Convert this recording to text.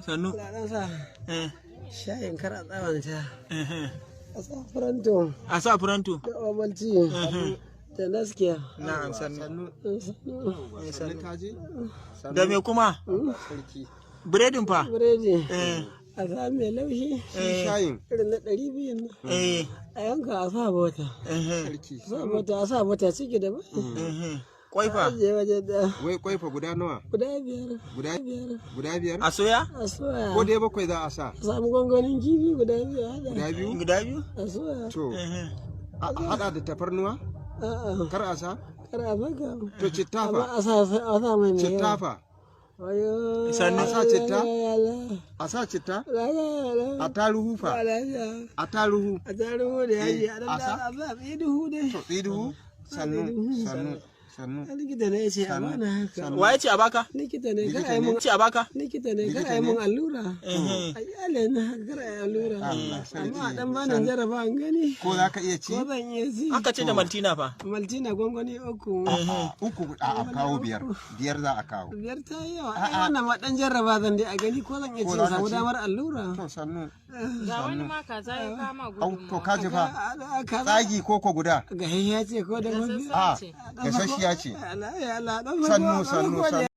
Sannu. Allah dan sa Eh, shayin kar a tsawanta. eh. A sa Faranto A sa Faranto. da Ovaltine da Naskiya. Na'am, sannu. Sannu. Sannu. Kaji. Da me kuma? Sarki. Biredin fa? Biredi. Eh. A sa mai laushi. Shi shayin. Irin na 200 nan. Eh. A yanka a sa bota. Eh. Sarki. A sa bota, a sa bota ciki da bai. Eh. Kwai fa? Ajiye waje ɗaya. Wai kwai fa guda nawa? Guda biyar. Guda Biyar. Guda biyar? A soya? A soya. Ko dai bakwai za a sa? A samu gwangwanin kifi guda biyu a haɗa. Guda biyu? Guda biyu? A soya. To, Eh. a hada da tafarnuwa? A'a. Kar a sa? Kar a saka. To citta Amma fa? a sa mai mai yawa. Citta fa? Wayo. Sannu. A sa citta? La, A sa citta? la, la, la. A taruhu fa? Ba lafiya. A taruhu. A taruhu da yaji a dan A sa? a sa tsiduhu dai. To tsiduhu? Sannu, sannu, sannu. Likita ne ya ce a bani haka. Waye ce a baka? Likita ne kar Likita a yi ne? mun Ce a baka? Likita ne kar a yi mun allura. Eh. A iyale na haka kar a yi allura. Allah sarki. Amma a dan bani jaraba an gani. Ko za ka iya ci? Ko zan iya ci. Aka ce da Maltina fa. Maltina gwangwani uku. A'a, uku a kawo biyar. Biyar za a kawo. Biyar ta yi yawa. Ai wannan ma dan jarraba zan dai a gani ko zan iya Ko ci za ka samu ci? damar allura. To sannu. Ga wani ma kaza ya kama Au, to gudunmawa. ka ji fa. Kaza. Tsagi ko ko guda? Ga ya ce ko da mafi. A, ce. gasasshiya ce. Allah ya Allah dan Sannu, sannu, sannu.